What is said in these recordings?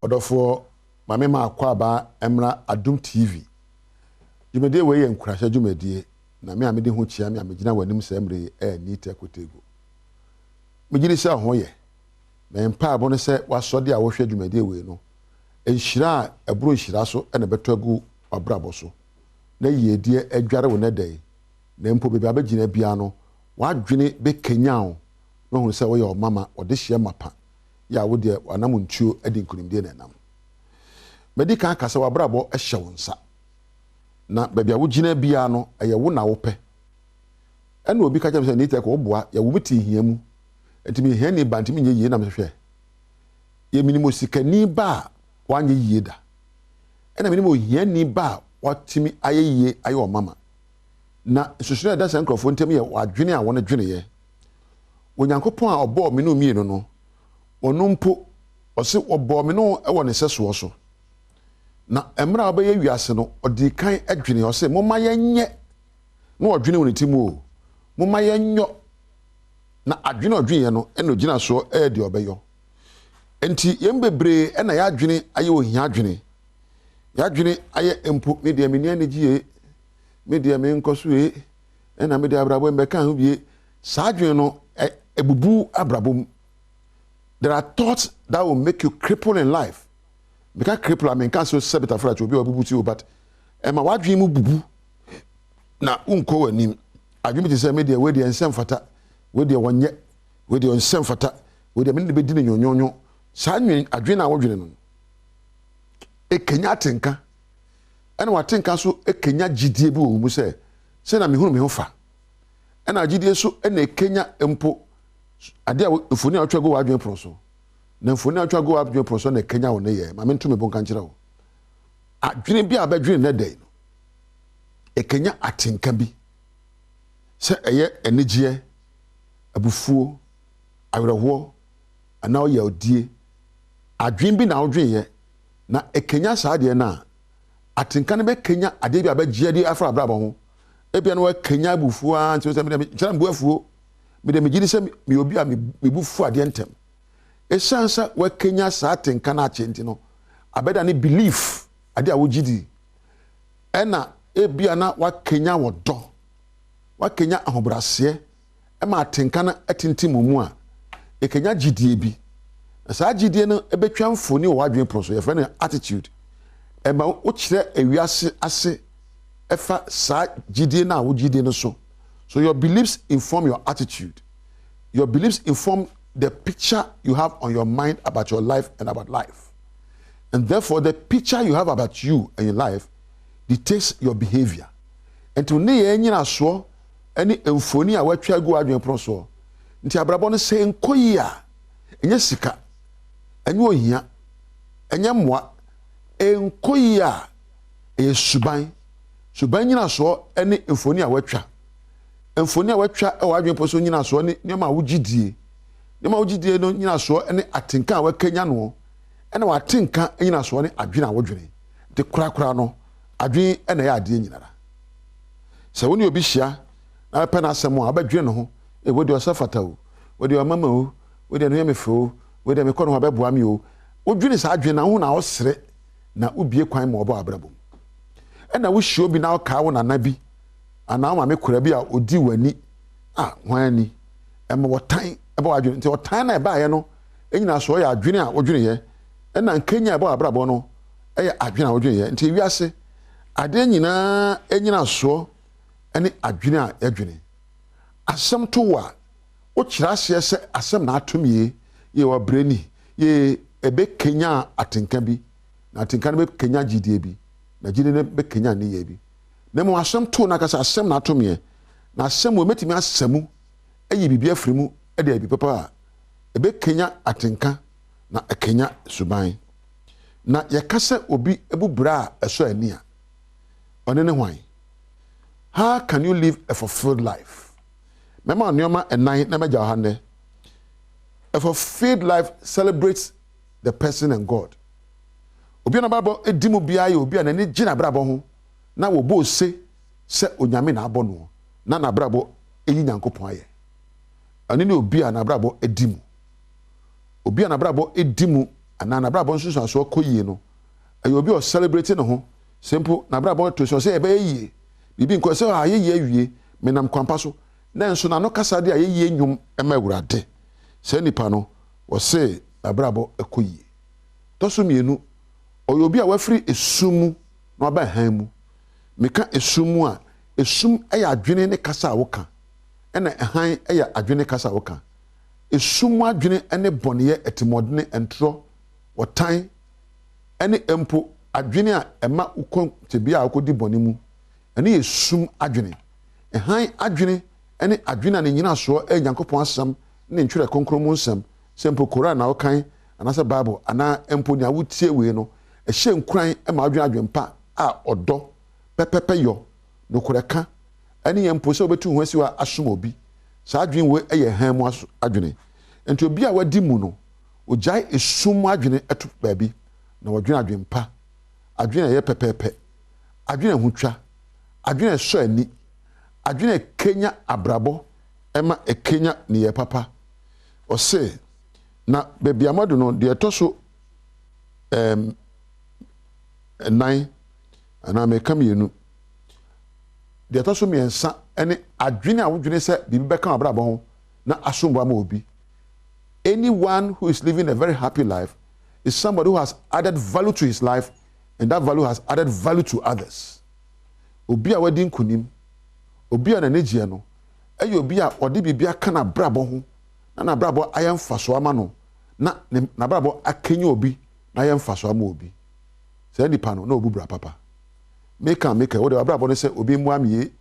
Ɔdɔfoɔ, ma me ma akwaaba mmra Adom TV. Dwumadie wei yɛ nkurahyɛ dwumadie, na me a mede ho kyia me a megyina w'anim saa mmerɛ yi yɛ Anita Kotego. Megye di sɛ ho yɛ, na yɛn mpaebɔ ne sɛ w'asɔde a wohwɛ dwumadie wei no, nhyira a ɛboro nhyira so na ɛbɛtɔ agu w'abrabɔ so, na yiedie adware wo nnɛ da yi, na mpo baabi a wobɛgyina biara no, w'adwene bɛkanyan wo na woahunu sɛ woyɛ ɔmama, ɔdehyeɛ mapa. yɛ a wo deɛ w'anamontuo de nkunimdie na ɛnam. Madi kan aka sɛ w'abrabɔ hyɛ wo nsa, na baabi a wogyina biara no, ɛyɛ wo na wopɛ. Ɛna obi ka kyerɛ me sɛ, Nita, woboa, yɛwo me te hia mu, nti meyɛ hiani ba nti menyɛ yie. Na mesɛ hwɛ, yɛ menim osikani ba a wanyɛ yie da, ɛna menim ohiani ba a watumi ayɛ yie ayɛ ɔmama. Na nsusunoɔ a ɛda saa nkurɔfoɔ ntam yɛ adwene a wɔn dweneeɛ. Onyankopɔn a ɔbɔɔ me ne wo mmienu no, ɔno mpo, ɔse ɔbɔɔ me ne wo wɔ ne sɛsoɔ so. Na mmerɛ a ɔbɛyɛ wiase no, ɔdii kan dwenee, ɔse momma yɛnyɛ, na ɔdwene wɔ ne ti mu o, momma yɛnyɔ. Na adwene a ɔdweneeɛ no, ɛna ɔgyina soɔ ɛyɛ deɛ ɔbɛyɔ. Enti yɛn bebree ɛna yɛadwene ayɛ ohia adwene. Yɛadwene ayɛ mpo, me deɛ menni anigye, me deɛ menkɔ so ee, ɛna me deɛ abrabɔ mbɛka ho bie. Saa adwene no, ɛbubu abrabɔ mu. There are thoughts that will make you cripple in life. Meka cripple a, menka sɛ sɛ betafra kyɛ obi a wabubu ti o, but ɛma w'adwene mu bubu na wonkɔ w'anim. Adwene bi te sɛ me deɛ wei deɛ nsɛ mfata, wei deɛ wɔnyɛ, wei deɛ ɔnsɛ mfata, wei deɛ me ne bɛdi no nyonyonyo. Saa adwene no a wodwene no, ɛkanya atenka. Ɛna w'atenka nso ɛkanya gyidie bi wɔ wo mu sɛ, sɛ na mehunu me ho fa. Ɛna gyidie nso na ɛkanya mpo adeɛ a mfoni a wotwa gu w'adwene pono so. Na mfoni a wotwa gu w'adwene pono so na ɛkanya wo nneyɛɛ. Ma mento me bo nka nkyerɛ wo. Adwene bi a bɛdwene nnɛ da yi no, ɛkanya atenka bi sɛ ɛyɛ anigyeɛ, abufuo, awerɛhoɔ, anaa ɔyawdie. Adwene bi na wodweneeɛ na ɛkanya saa adeɛ no a, atenka no bɛkanya adeɛ bi a bɛgye adi afa abrabɔ ho. Ebia na wakanya abufuo ara nti sɛ mede kyerɛ mbu afuo. Mede megye di sɛ meyɛ obi a mebu fu adeɛ ntɛm. Ɛsiane sɛ wakanya saa atenka no akyɛ nti no, abɛda ne belief, adeɛ a wogye di. Ɛna ebia na wakanya ɔdɔ, wakanya ahobrɛaseɛ ma atenka no atintim wo mu a, ɛkanya gyidie bi. Na saa gyidie no bɛtwa mfoni wɔ w'adwene pono so, yɛfrɛ no attitude. Ɛma wokyerɛ ewiase ase ɛfa saa gyidie no a wogyidie no so. So your beliefs inform your attitude. Your beliefs inform the picture you have on your mind about your life and about life. And therefore, the picture you have about you and your life dictates your behavior. Nti wo nneyɛɛ nyinasoɔ ne mfoni a woatwa agu w'adwene pono soɔ. Nti abrabɔ no sɛ ɛnkɔ yie a, ɛnyɛ sika, ɛnyɛ ohia, ɛnyɛ mmoa. Ɛnkɔ yie a, ɛyɛ suban. Suban nyinasoɔ ne mfoni a woatwa. Mfoni a woatwa wɔ w'adwene pono so nyinasoɔ ne nneɛma a wogye die. Nneɛma a wogye die no nyinasoɔ ne atenka a woakanya noɔ, ɛna w'atenka nyinasoɔ ne adwene a wodwene. Nti korakora no, adwene na ɛyɛ adeɛ nyinara. Sɛ wo ne obi hyia na wopɛ n'asɛm a, wobɛdwene ne ho. Ee, wei deɛ ɔsɛ fata o, wei deɛ ɔma ma o, wei deɛ ne ho yɛ me fɛ o, wei deɛ mekɔ ne ho a ɔbɛboa me o. Wodwene saa adwene no a, wohu na wosere na wobue kwan ma ɔba w'abrabɔ mu. Ɛna wohyia obi na wokaa wo nana bi anaa wo maame kora bi a ɔdi w'ani a, hwan ani? Ɛma ɔtan ba w'adwene. Nti ɔtan no a ɛbaeɛ no nyinasoɔ yɛ adwene a wodweneeɛ, ɛna nkanya a ɛba w'abrabɔ no yɛ adwene a wodweneeɛ. Nti wiase adeɛ nyinaa nyinasoɔ ne adwene a yɛdwene. Asɛm to wo a, wokyerɛ aseɛ sɛ asɛm na ato me ye, yee wabrɛ ni, yee ɛbɛkanya atenka bi, na atenka no bɛkanya gyidie bi, na gyidie no bɛkanya nneyɛɛ bi. Na mmom asɛm to wo no aka sɛ asɛm na ato meɛ, na asɛm wei mɛtumi asa mu ayi biribi afiri mu de ayɛ biribi papa a, ɛbɛkanya atenka na ɛkanya suban. Na yɛka sɛ obi bu bra a ɛsɔ ani a, ɔne ne hwan? How can you live a fulfilled life? Mɛma wo nneɛma nnan na mɛgya wo ha nnɛ. A fulfilled life celebrates the person and God. Obi a n'abrabɔ di mu biara yɛ obi a n'ani gye n'abrabɔ ho na wɔbɔ ose sɛ Onyame na abɔ noɔ na n'abrabɔ yi Nyankopɔn ayɛ. Ɛno ne obi a n'abrabɔ di mu. Obi a n'abrabɔ di mu. anaa n'abrabɔ nsunsuansoɔ kɔ yie no, ɛyɛ obi a ɔcelebrate ne ho. Sɛ mpo n'abrabɔ to sɛ ɔsɛ ɛbɛyɛ yie, biribi nkɔ sɛ ayɛ yie awie, menam kwampa so, na nso n'ano kasa de ayɛ yie nnwom ma Awurade. Saa nipa no, wɔse n'abrabɔ kɔ yie. Tɔ so mmienu, ɔyɛ obi a wafiri esum mu na waba hann mu. Meka esum mu a, esum yɛ adwene ne kasa a woka, ɛna hann yɛ adwene ne kasa a woka. Esum mu adwene ne bɔneyɛ, atirimuɔdene, ntorɔ, ɔtan, ne mpo adwene a ɛma wokɔ tebea a wokɔdi bɔne mu. Ɛno yɛ sum adwene. Hann adwene ne adwene a ne nnyinasoɔ yɛ Nyankopɔn Asɛm ne Ntwerɛ Kronkron mu nsɛm, sɛ mpo Koran na wokan anaasɛ Bible anaa mpo nea wotie wei no, ɛhyɛ nkuran ma wodwene adwempa a ɔdɔ, pɛpɛpɛyɔ, nokorɛka, ne yɛ mpo sɛ wobɛtu wo ho asi hɔ asom obi. Saa adwene wei yɛ hann mu adwene. Enti obi a wadi mu no, ogyae esum mu adwene to baabi na ɔdwene adwempa, adwene a ɛyɛ pɛpɛɛpɛ, adwene a ɛho twa, adwene a ɛsɔ ani, adwene a ɛkanya abrabɔ ma ɛkanya nneyɛe papa. Ɔse, na baabi a moadu no, deɛ ɛtɔ so ɛɛm, nnan, anaa meka mmienu, deɛ ɛtɔ so mmiɛnsa ne adwene a wodwene sɛ biribi bɛka w'abrabɔ ho na asom bo ama obi. Anyone who is living a very happy life is somebody who has added value to his life and that value has added value to others. Obi a wadi nkonim, obi a n'ani gyeɛ no, yɛ obi a ɔde biribi aka n'abrabɔ ho na n'abrabɔ ayɛ mfasoɔ ama no na n'abrabɔ akanya obi na ayɛ mfasoɔ ama obi. Saa nipa no, na ɔbu bra papa. Meka meka, wo deɛ w'abrabɔ ne sɛ obi mmoa me yie,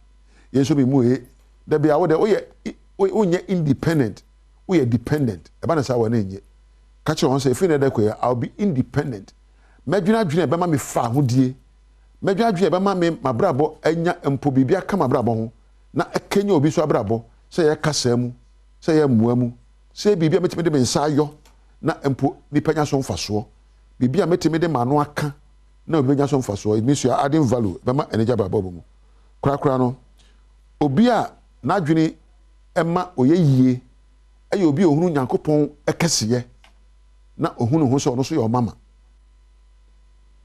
yei nso memu yie. Da bi a wo deɛ woyɛ wonyɛ independent, woyɛ dependent. Ɛba no saa w'ani nnye. Ka kyerɛ wɔn sɛ ɛfiri nnɛ da kɔ yi, I will be independent. Mɛdwene adwene a ɛbɛma me fahodie. Mɛdwene adwene a ɛbɛma me m'abrabɔ anya mpo biribi aka m'abrabɔ ho na ɛkanya obi nso abrabɔ, sɛ ɛyɛ kasa mu, sɛ ɛyɛ mmoa mu, sɛ ɛyɛ biribi a mɛtumi de me nsa ayɔ na mpo nnipa nya so mfasoɔ, biribi a mɛtumi de m'ano aka na obi bɛnya so mfasoɔ. It means you are adding value, ɛbɛma anigye aba abrabɔ mu. Korakora no, obi a n'adwene ma ɔyɛ yie yɛ obi a ɔhunu Nyankopɔn kɛseyɛ na ɔhu ne ho sɛ ɔno nso yɛ ɔmama.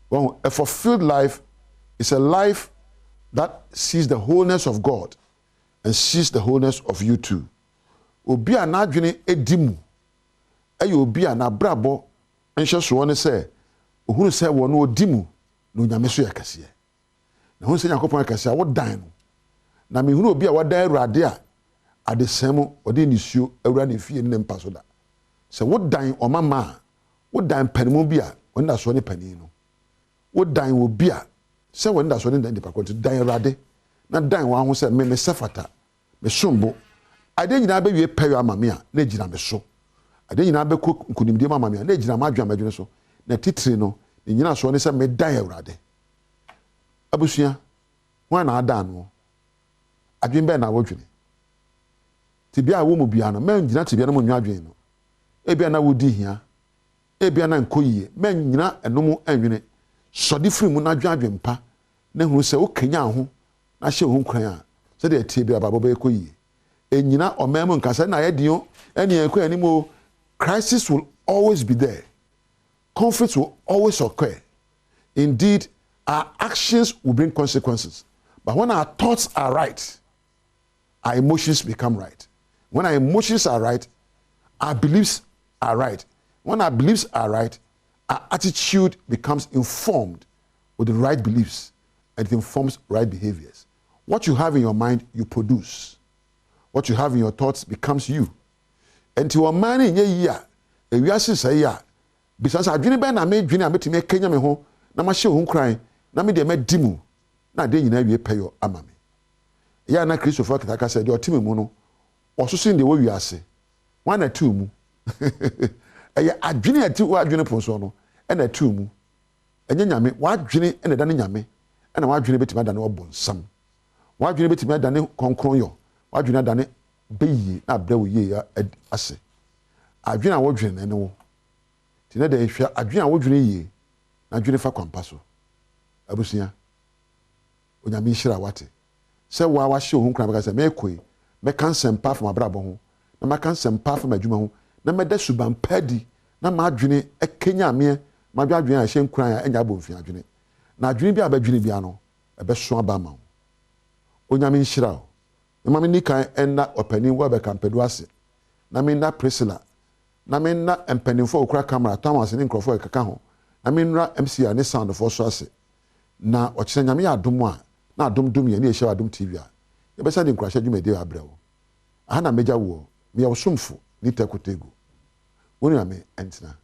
Wahu, a fulfilled life is a life that sees the wholeness of God and sees the wholeness of you too. Obi a n'adwene di mu yɛ obi a n'abrabɔ nhyɛsoɔ ne sɛ ohunu sɛ wɔn ɔdi mu na Onyame so yɛ kɛseɛ. Na hunu sɛ Nyankopɔn yɛ kɛseɛ a, wodan no. Na mehunu obi a wadan Awurade a adesɛe mu ɔde nisuo awura ne fie ne ne mpa so da. Sɛ wodan ɔmamma a, wodan panimu bi a w'anidasoɔ ne panin no. Wodan obi a sɛ w'anidasoɔ ne nipa korɔ nti, dan Awurade na dan w'aho sɛ me mesɛ fata, mesom bo. Adeɛ nyinaa bɛwie pɛyɔ ama me a, na ɛgyina me so. Adeɛ nyinaa bɛkɔ nkonimdie mu ama me a, na ɛgyina m'adwene a mɛdwene so. Na titire no, ne nyinasoɔ ne sɛ medan Awurade. Abusua, hwan na adan noɔ? Adwene bɛn na wodwene? Tebea a wowɔ mu biara no, mɛngyina tebea no mu nnwen adwene no. Ebia na wodi hia, ebia na ɛnkɔ yie. Mɛnnyina ɛno mu nnwene. Sɔ de firi mu na dwen adwene pa, na hunu sɛ wokanyan wo ho na hyɛ wo ho nkuran a, sɛdeɛ ɛteɛ biara abrabɔ bɛkɔ yie. Nnyina ɔman mu nka sɛ na ayɛ den o, ɛnneɛ yɛnkɔ yɛn anim o. Crisis will always be there. Conflicts will always occur. Indeed, our actions will bring consequences. But when our thoughts are right, our emotions become right. When our emotions are right, our beliefs are right. When our beliefs are right, our attitude becomes informed with the right beliefs and it informs right behaviors. What you have in your mind, you produce. What you have in your thoughts becomes you. Enti ɔman no nyɛ yie a, ewiase sɛe a, bisa sɛ adwene bɛn na medwene a mɛtumi akanya me ho na mahyɛ wo ho nkuran na me deɛ madi mu na adeɛ nyinaa awie pɛyɔ ama me. Ɛyɛ a na Kristofo taa ka sɛ, Deɛ ɔte me mu no, ɔso sen deɛ ɛwɔ wiase. Hwan na ɛte wo mu? Ɛyɛ adwene a ɛte w'adwene pon soɔ no na ɛte wo mu. Ɛnyɛ Nyame. W'adwene na ɛdane Nyame, ɛna w'adwene bɛtumi adane ɔbonsam. W'adwene bɛtumi adane kronkronyɔ, w'adwene adane bɛyie na abrɛ wo yie ase. Adwene a wodwene no, ɛne wo. Nti nɛ dɛn, hwɛ adwene a wodwene yie na dwene fa kwampa so. Abusua. Onyame nhyira wo wate. Sɛ woa wahyɛ wo ho nkuran bɛka sɛ mekɔ yi mɛka nsɛmpa afa m'abrabɔ ho na maka nsɛmpa afa m'adwuma ho na mɛda suban pa adi na m'adwene akanyan meɛ, madwene adwene a ɛhyɛ nkuran a ɛnyɛ abomfi adwene. Na adwene biara a bɛdwene biara no, ɛbɛso aba ama wo. Onyame nhyira wo. Mema menni kan nna Ɔpanin Welbeck Ampadu ase, na menna Priscilla, na menna mpanimfoɔ a wɔkura camera, Thomas ne nkurɔfoɔ a ɛkeka ho, na mennura MCR ne soundfoɔ so ase. Na ɔkyena Nyame yɛ adom a, na adom dom yɛn na yɛhyia wɔ Adom TV a, yɛbɛsan de nkuranhyɛ dwumadie abrɛ wo. Aha na mɛgya woɔ, meyɛ wo somfo, Nita Kotegu. Wo ne Nyame ntena.